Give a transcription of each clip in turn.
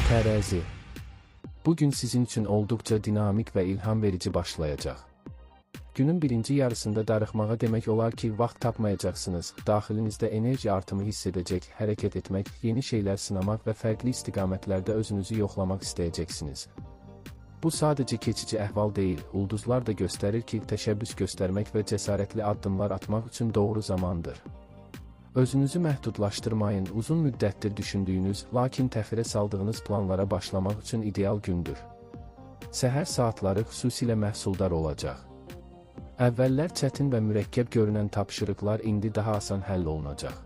Tərəzi. Bu gün sizin üçün olduqca dinamik və ilham verici başlayacaq. Günün birinci yarısında darıxmağa demək olar ki, vaxt tapmayacaqsınız, daxilinizdə enerji artımı hiss edəcək, hərəkət etmək, yeni şeylər sınamaq və fərqli istiqamətlərdə özünüzü yoxlamaq istəyəcəksiniz. Bu sadəcə keçici əhval deyil, ulduzlar da göstərir ki, təşəbbüs göstərmək və cəsarətli addımlar atmaq üçün doğru zamandır. Özünüzü məhdudlaşdırmayın, uzun müddətdir düşündüyünüz, lakin təxirə saldığınız planlara başlamaq üçün ideal gündür. Səhər saatları xüsusilə məhsuldar olacaq. Əvvəllər çətin və mürəkkəb görünən tapşırıqlar indi daha asan həll olunacaq.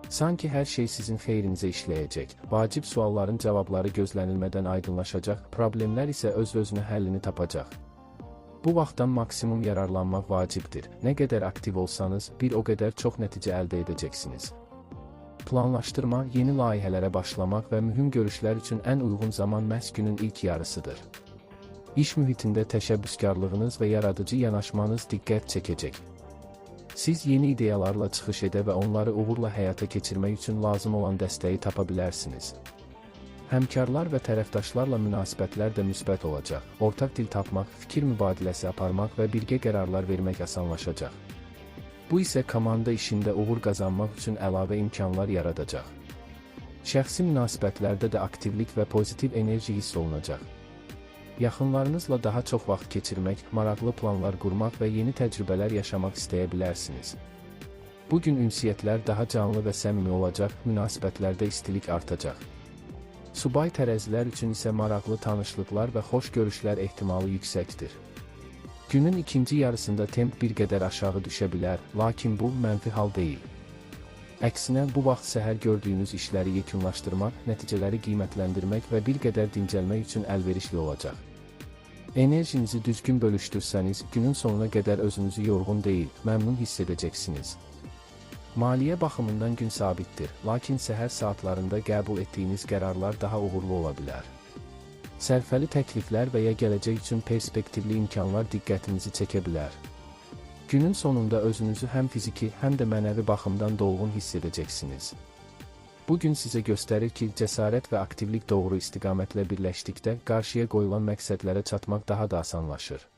Sanki hər şey sizin xeyrinizə işləyəcək, vacib sualların cavabları gözlənilmədən aydınlaşacaq, problemlər isə öz-özünə həllini tapacaq. Bu vaxtdan maksimum yararlanmaq vacibdir. Nə qədər aktiv olsanız, bir o qədər çox nəticə əldə edəcəksiniz. Planlaşdırma, yeni layihələrə başlamaq və mühüm görüşlər üçün ən uyğun zaman məhz günün ilk yarısıdır. İş mühitində təşəbbüskarlığınız və yaradıcı yanaşmanız diqqət çəkəcək. Siz yeni ideyalarla çıxış edə və onları uğurla həyata keçirmək üçün lazım olan dəstəyi tapa bilərsiniz. Həmkarlar və tərəfdaşlarla münasibətlər də müsbət olacaq. Ortaq dil tapmaq, fikir mübadiləsi aparmaq və birgə qərarlar vermək asanlaşacaq. Bu isə komanda işində uğur qazanmaq üçün əlavə imkanlar yaradacaq. Şəxsi münasibətlərdə də aktivlik və pozitiv enerji hiss olunacaq. Yaxınlarınızla daha çox vaxt keçirmək, maraqlı planlar qurmaq və yeni təcrübələr yaşamaq istəyə bilərsiniz. Bu gün ünsiyyətlər daha canlı və səmimi olacaq, münasibətlərdə istilik artacaq. Subay tərəzilər üçün isə maraqlı tanışlıqlar və xoş görüşlər ehtimalı yüksəkdir. Günün ikinci yarısında temp bir qədər aşağı düşə bilər, lakin bu mənfi hal deyil. Əksinə, bu vaxt səhər gördüyünüz işləri yekunlaşdırmaq, nəticələri qiymətləndirmək və bir qədər dincəlmək üçün əlverişli olacaq. Enerjinizi düzgün bölüşdürsəniz, günün sonuna qədər özünüzü yorğun deyil, məmnun hiss edəcəksiniz. Maliyyə baxımından gün sabitdir, lakin səhər saatlarında qəbul etdiyiniz qərarlar daha uğurlu ola bilər. Sərfəli təkliflər və ya gələcək üçün perspektivli imkanlar diqqətinizi çəkə bilər. Günün sonunda özünüzü həm fiziki, həm də mənəvi baxımdan dolğun hiss edəcəksiniz. Bu gün sizə göstərir ki, cəsarət və aktivlik doğru istiqamətlə birləşdikdə qarşıya qoyulan məqsədlərə çatmaq daha da asanlaşır.